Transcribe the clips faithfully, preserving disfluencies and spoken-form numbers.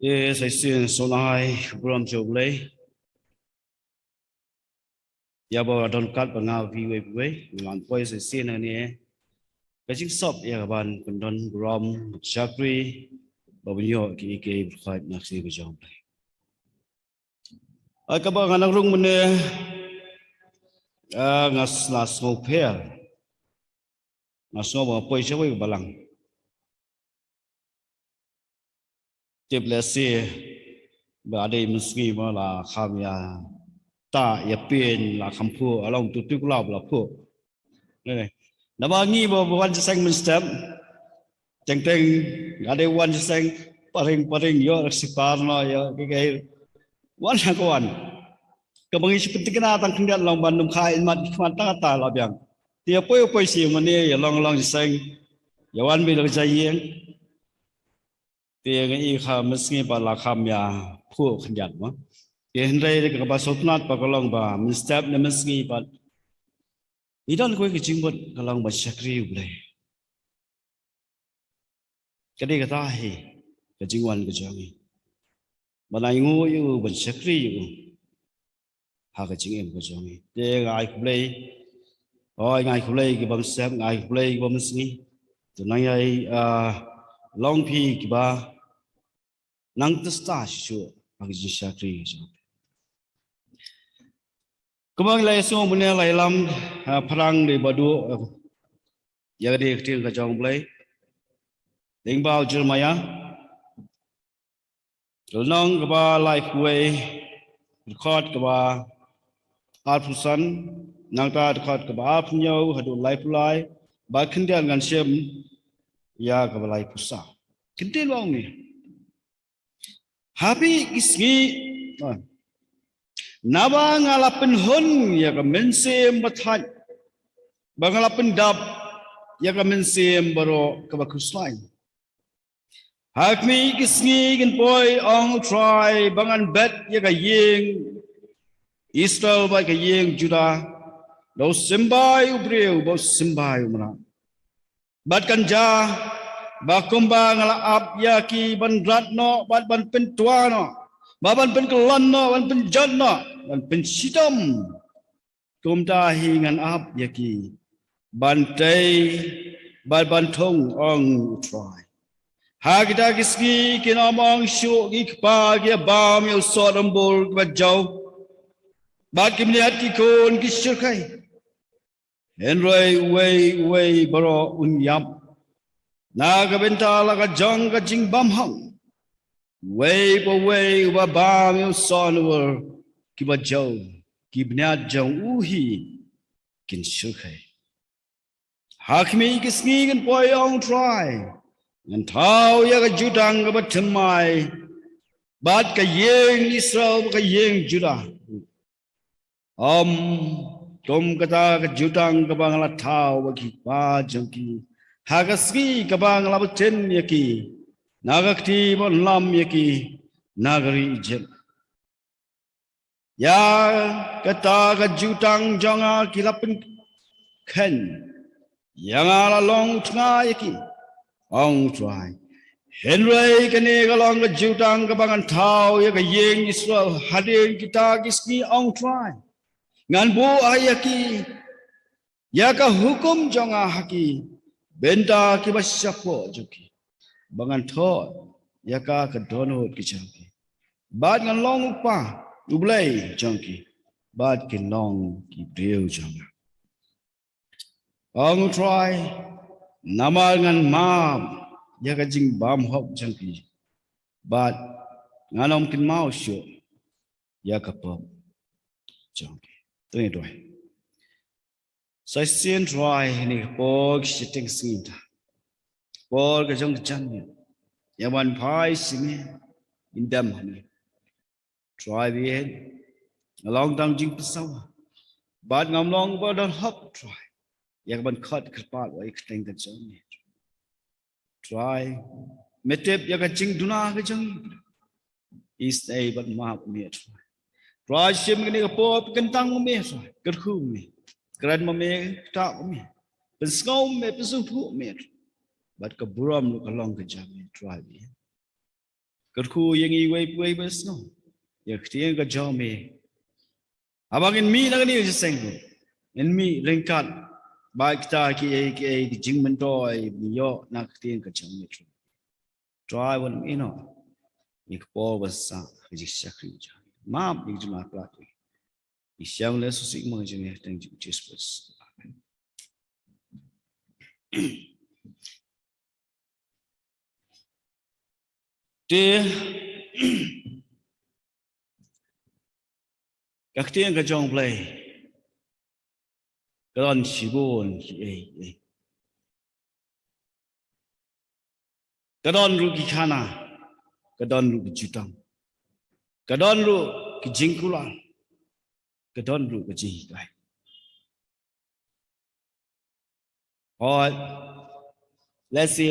Ïa sa shisien sngewbha ai burom sha U Blei. Ïa ba don kat ba nga phi wei phi wei, ngan poi sa shisien hangne ka jingsop ïa ka ban pyndon burom shakri ba ban ïoh ki ei ki ei ba khot na ka sngi ka jong U Blei. Ai kaba nga nang rung mynne, ah, nga sla sngewpher. Nga sngew ba nga poi sha wei ka balang. Tip lehse ba dei mynsngi ba la kham ïa ta ïa pyn la kham phuh, along tu tu la la phuh. Naba ngi ba wan jingïaseng mynstep. Teng teng nga dei wan jingïaseng paring paring ïoh rak sipar no ïoh ki ki wan ha ka wan. Kaba ngi shu pynthikna tang khyndiat long ban nym kha in mat ki khmat tang ata la biang. Te ïa poi poi shi mane ïa long long jingïaseng. Ïa wan beit la ka jaiïing. Te nga i kha mynsngi ba la kham ïa phuh khyndiat ma. Te hynrei ka ba sngewtynnat ba ka long ba mynstep ne mynsngi ba ngi don kawei ka jingmut ka long ban shakri U Blei. Ka dei kata hi ka jingwan ka jong ngi. Ban ainguh ïa u, ban shakri ïa u ha ka jingim ka jong ngi. Te nga ai khublei. Oi, nga ai khublei ki bym sep, nga ai khublei ki bym sngi. Te nang ïai, ah, long phi kiba nang testa shuh ha ka jingshakri ka jong ngi. Kumba ngi la ïasngew mynne la ïalam, ah, phrang dei ba duh, ah, ïa ka dei ka ktien ka jong U Blei. Lyngba u Jeremiah. Lynnong kaba laiphew wei, dkhot kaba arphew san, nangta dkhot kaba arphew hynñiew haduh laiphew lai, ba khyndiat ngan shim ïa kaba laiphew saw. Kyntien ba ong ne. Ha phi ki sngi, ah, naba nga la pynhun ïa ka mynsiem ba thait, ba nga la pyndap ïa ka mynsiem baroh kaba khuslai. Ha khmih ki sngi kin poi, ong U Trai, ba ngan bet ïa ka ïing Israel bad ka ïing Judah da u symbai u briew bad u symbai u mrad. Bad kan jia ba kumba nga la ap ïa ki ban rat noh bad ban pyntwa noh, ba ban pynkyllon noh, ban pynjot noh, ban pynshitom, kumta hi ngan ap ïa ki ban tei bad ban thung, ong U Trai. Ha kita ki sngi kin ym ong shuh ki kpa, ki ïa bam ïa u soh dumbur kiba jew, bad ki bniat ki khun ki shyrkhei. Hynrei uwei uwei baroh un ïap na ka bynta la ka jong ka jingbymhok. Uwei pa uwei uba bam ïa u soh dumbur kiba jew, ki bniat jong u hi kin shyrkhei. Ha khmih ki sngi kin poi, ong U Trai, ngan thaw ïa ka jutang kaba thymmai bad ka ïing Israel bad ka ïing Judah. Ym kum kata ka jutang kaba nga la thaw bad ki kpa jong ki ha ka sngi kaba nga la btin ïa ki na ka kti ban lam ïa ki na ka ri Ijipt. Ïa kata ka jutang jong nga ki la pynkheiñ, ïa nga la long tnga ïa ki, ong U Trai. Hynrei kane ka long ka jutang kaba ngan thaw ïa ka ïing Israel hadien kita ki sngi, ong U Trai. Ngan buh ha ïa ki ïa ka hukum jong nga ha ki bynta kiba shapoh jong ki, ba ngan thoh ïa ka ka dohnud ka jong ki, bad ngan long U Kpa, U Blei jong ki, bad kin long ki briew jong nga, ong U Trai. Namar ngan map ïa ka jingbymhok jong ki, bad ngan ym kynmaw shuh ïa ka pop jong ki. Trai, Trai. Sa shisien Trai, ha kane ka por ka shiteng sngi mynta, por ka jong ka janmiet, ïa ban phai sha me, ïndam ha me. Trai, bieit, nga long tang jingpynsawa, bad ngam long ba don hok Trai ïa ka ban khot kyrpad ïa ka kyrteng ka jong me. Trai, me tip ïa ka jingduna ka jong ngi. Isynei bad map me Trai. Trai, shim kane ka por pynkyntang me Trai, kyrkhu me, kren ma me, ktah ma me, pynsngew me, pynsngewthuh me Trai. Bad ka burom ruh ka long ka jong me Trai, bieit. Kyrkhu ïa ngi iwei pa iwei ba sngewsih ïa ka ktien ka jong me. Haba ngin mih na kane ka jingïaseng, ngin mih ryngkat bad kita kiei kiei ki jingmyntoi ba ngi ïoh na ka ktien ka jong me. Trai, wan ïehnoh ïa ka por ba sah ka jingshakri jong ngi. Map ïa ka jingmap. Ngi sngewsih ïa ka jingmap jong ngi ha ka kyrteng jong u Jisu Khrist. Te ka ktien ka jong U Blei ka don shibun kiei kiei. Ka don ruh ki khana, ka don ruh ki jutang, ka don ruh ki jingkular, ka don ruh ka jinghikai. Hooid, lehse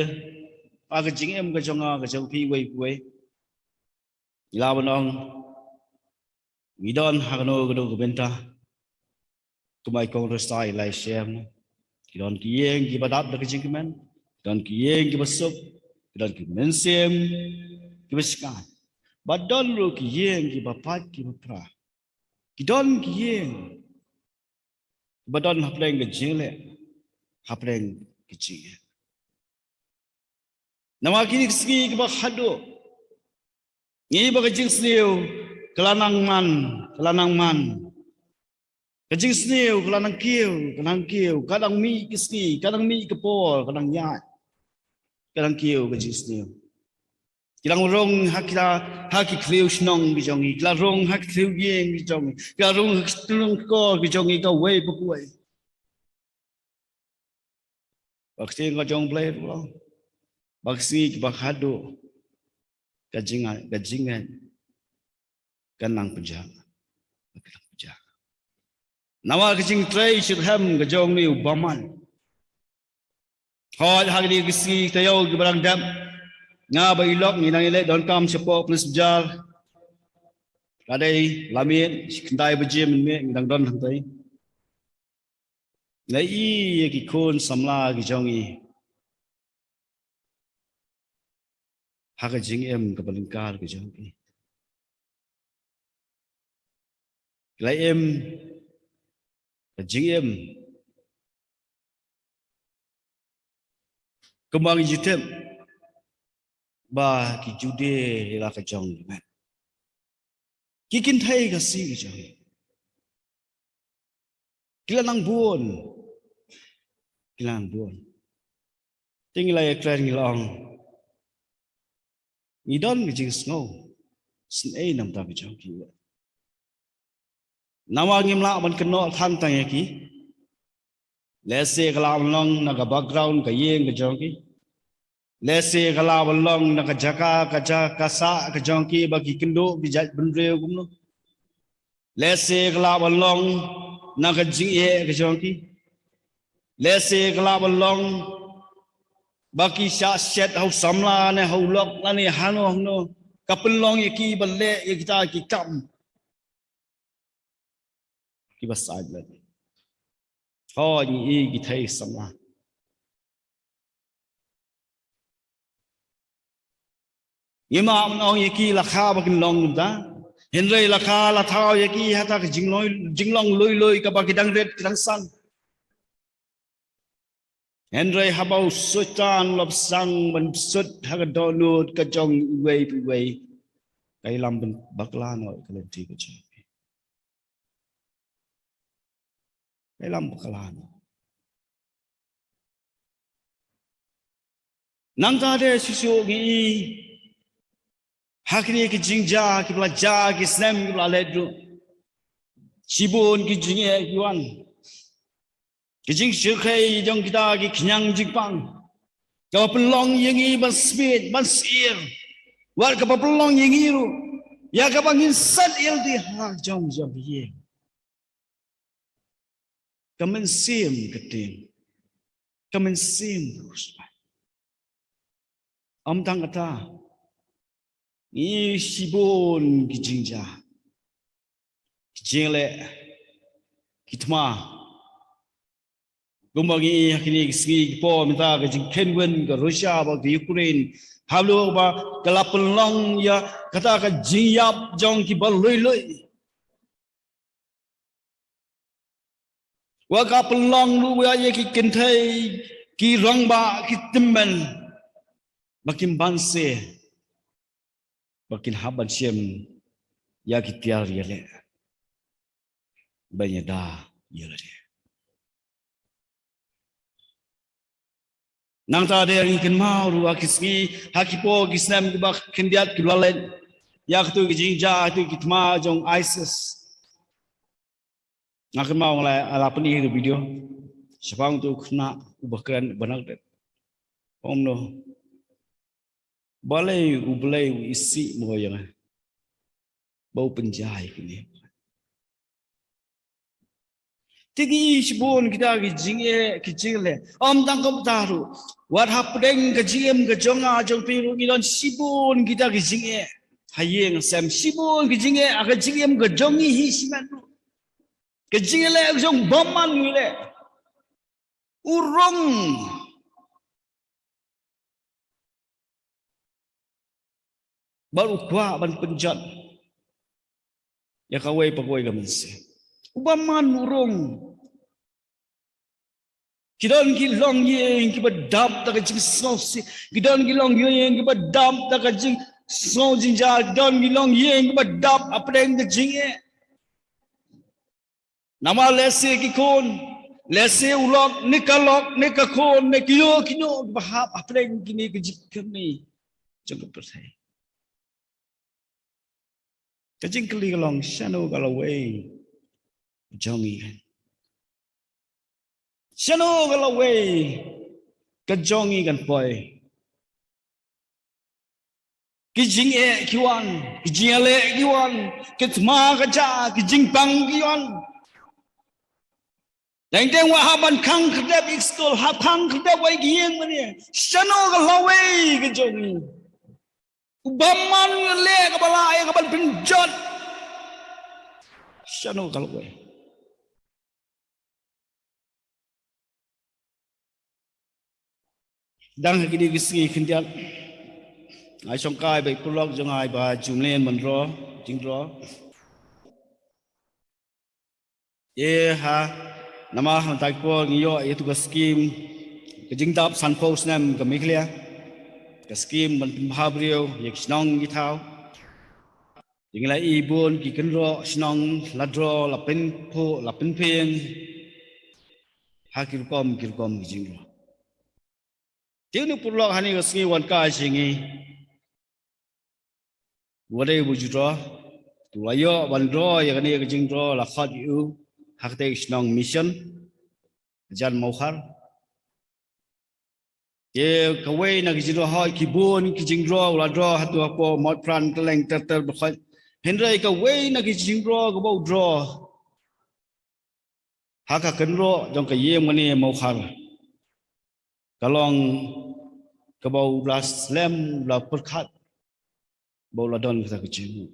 ha ka jingim ka jong nga, ka jong phi iwei pa iwei, ngi lah ban ong ngi don ha kano kano ka bynta. Kumba i Kong Rosai i la ïashem, ki don ki ïing kiba dap da ka jingkmen, ki don ki ïing kiba suk, ki don ki mynsiem kiba shngaiñ, bad don ruh ki ïing kiba pait kiba pra. Ki don ki ïing ba don hapdeng ka jingleh, hapdeng ka jingeh. Namar kine ki sngi kiba khadduh, ngi ba ka jingsniew ka la nang man, ka la nang man. Ka jingsniew ka la nang kiew, ka nang kiew, ka nang mih ki sngi, ka nang mih ka por, ka nang ïaid, ka nang kiew ka jingsniew. Ki la rung ha ki la, ha ki khliew shnong ki jong ngi, ki la rung ha ki khliew ïing ki jong ngi, ki la rung ha ki khliew kor ki jong ngi, kawei pa kawei. Ba ka ktien ka jong U Blei ruh, ba ka sngi kiba khadduh, ka jingngeit, ka jingngeit ka nang pynjah, ka nang pynjah. Namar ka jingtrei shitrhem ka jong ngi u bymman. Hooid, ha kine ki sngi taïew kiba dang dep, nga bad i lok ngi nang ïaleh donkam shapoh Prince Bazaar. Ka dei la miet, shi khyndai baje mynmiet ngi dang don hangtai. Nga ïohi ïa ki khun samla ki jong ngi ha ka jingim kaba lyngkar ka jong ki. Ki la im ka jingim kumba ngi ju tip ba ki ju die ïa la ka jong ki met. Ki kynthei ka sngi ka jong ngi ki la nang bun, ki la nang bun. Te ngi la ïakren ngi la ong, ngi don ka jingsngew sngewsih namar ka jong ki. Namar ngim lah ban kynnoh than tang ïa ki. Lehse ka lah ban long na ka background ka ïing ka jong ki. Lehse ka lah ban long na ka jaka, ka jaka sah ka jong ki ba ki kynduh ki jait bynriew kumno. Lehse ka lah ban long na ka jingeh ka jong ki. Lehse ka lah ban long ba ki shah shet ha u samla ne ha u lok lane hano hano. Ka pynlong ïa ki ban leh ïa kita ki kam kiba sait lad. Hooid, ngi i ki thei samla. Ngim lah ban ong ïa ki la kha ba kin long kumta. Hynrei la kha la thaw ïa ki ha ta ka jinglong, jinglong lui lui kaba ki dang rit ki dang san. Hynrei haba u Soitan u la pyrshang ban pynsuh ha ka dohnud ka jong iwei pa iwei, ka ïalam ban bakla noh ïa ka lynti ka jong ki. Ka ïalam bakla noh. Nangta de shisha ngi i ha kine ki jingjia kiba la jia, ki snem kiba la leit ruh, shibun ki jingeh ki wan. Ki jingshyrkhei jong kita ki khñiang jingpang kaba pynlong ïa ngi ban smiej ban syier, wat kaba pynlong ïa ngi ruh ïa kaba ngin sat ïa lade ha jong jong ki ïing. Ka mynsiem ka tieng, ka mynsiem ka khuslai. Ym tang kata, ngi shibun ki jingjia, ki jingleh, ki thma, Kumba ngi ïohi ha kine ki sngi ki por mynta, ka jingkynwin ka Russia bad ka Ukraine, haduh ba ka la pynlong ïa kata ka jingïap jong kiba lui lui. Wat ka pynlong ruh ïa ki kynthei, ki rangbah, ki tymmen ba kin banse, ba kin hap ban shem ïa ki tiar ïaleh ban ïada ïa lade. Nangta de ngi kynmaw ruh ha ki sngi, ha ki por ki snem kiba khyndiat kiba la leit, ïa katu ka jingjia, katu ki thma jong ISIS. Nga kynmaw nga la, la pyni ka video shaphang utu u khynnah uba kren, uba nang kren. Ong noh, balei U Blei u isih mo ïa nga ba u pynjia ïa kine. Te ngi shibun kita ki jingeh, ki jingleh. Ym tang kumta ruh, wat hapdeng ka jingim ka jong nga jong phi ruh ngi don shibun kita ki jingeh. Ha ïing ha sem shibun ki jingeh, ha ka jingim ka jong ngi hi shimet ruh. Ka jingeh leh ka jong bymman ngi leh. U rung bad u kwah ban pynjot ïa kawei pa kawei ka mynsiem. U bymman u rung. Ki don ki longïing kiba dap da ka jingsngewsih. Ki don ki longïing kiba dap da ka jingsngew jingjia. Ki don ki longïing kiba dap hapdeng ka jingeh. Namar lehse ki khun, lehse u lok, ne ka lok, ne ka khun, ne kino kino kiba hap hapdeng kine ki jingkyrni jong ka pyrthei. Ka jingkylli ka long, shano ka lawei jong ngi? Shano ka lawei ka jong ngi kan poi? Ki jingeh ki wan, ki jingïaleh ki wan, ki thma ka jah, ki jingpang ki wan. Teng teng wat hap ban khang khyrdep ïa ki skul, hap khang khyrdep ïa ki ïing mane. Shano ka lawei ka jong ngi? U bymman u leh kaba lah ïa ka ban pynjot. Shano ka lawei? Dang ha kine ki sngi khyndiat, nga shongkai bad i paralok jong nga i Bah Jumlen ban draw, jingdraw. Ïa ha, namar ha mynta ki por ngi ïoh ïa tu ka skim, ka jingdap sanphew snem ka Meghalaya. Ka skim ban pynbha briew ïa ki shnong ki thaw. Te ngi la i bun ki kynroh shnong la draw, la pynphuh, la pynphieng ha ki rukom ki rukom ki jingdraw. Te une u paralok hangne ka sngi u wan kai sha ngi. Wat dei u ju draw. Tu la ïoh ban draw ïa kane ka jingdraw, la khot ïa u ha katei ka shnong Mission, jan Mawkhar. Te kawei na ki jingdraw, hooid ki bun ki jingdraw u la draw hato hapoh Mawpran, Kylleng, ter ter bad khoit. Hynrei kawei na ki jingdraw kaba u draw ha ka kynroh jong ka ïing mane Mawkhar, ka long kaba u la slem, u la pyrkhat ba u la don kata ka jingmut.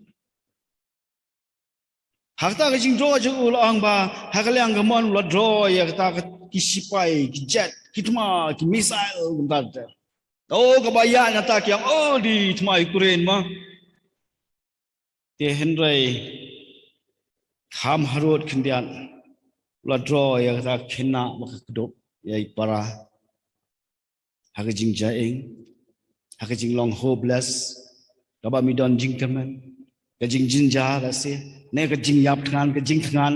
Ha kata ka jingdraw jong u la ong ba ha ka liang kamon u la draw ïa kata ka, ki shipai, ki jet, ki thma, ki missile kumta ter ter. To kaba ïaid na kata ki ong, oh, dei thma Ukraine mo. Te hynrei kham harud khyndiat u la draw ïa kata ka khynnah ba ka kdup ïa i para. Ha ka jingjia ïing, ha ka jinglong hopeless, kaba ym don jingkyrmen, ka jingjynjar lehse, ne ka jingïap thngan, ka jingthngan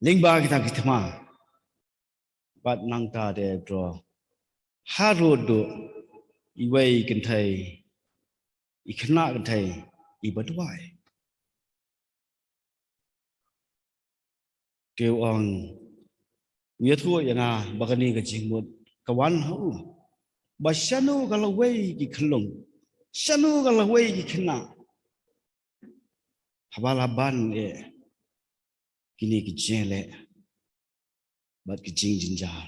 lyngba kita ki thma. Bad nangta de draw harud duh iwei i kynthei, i khynnah kynthei iba duwai. Te u ong, u ïathuh ïa nga ba kane ka jingmut ka wan ha u, ba shano ka lawei ki khyllung, shano ka lawei ki khynnah haba la ban eh kine ki jingïaleh bad ki jingjynjar.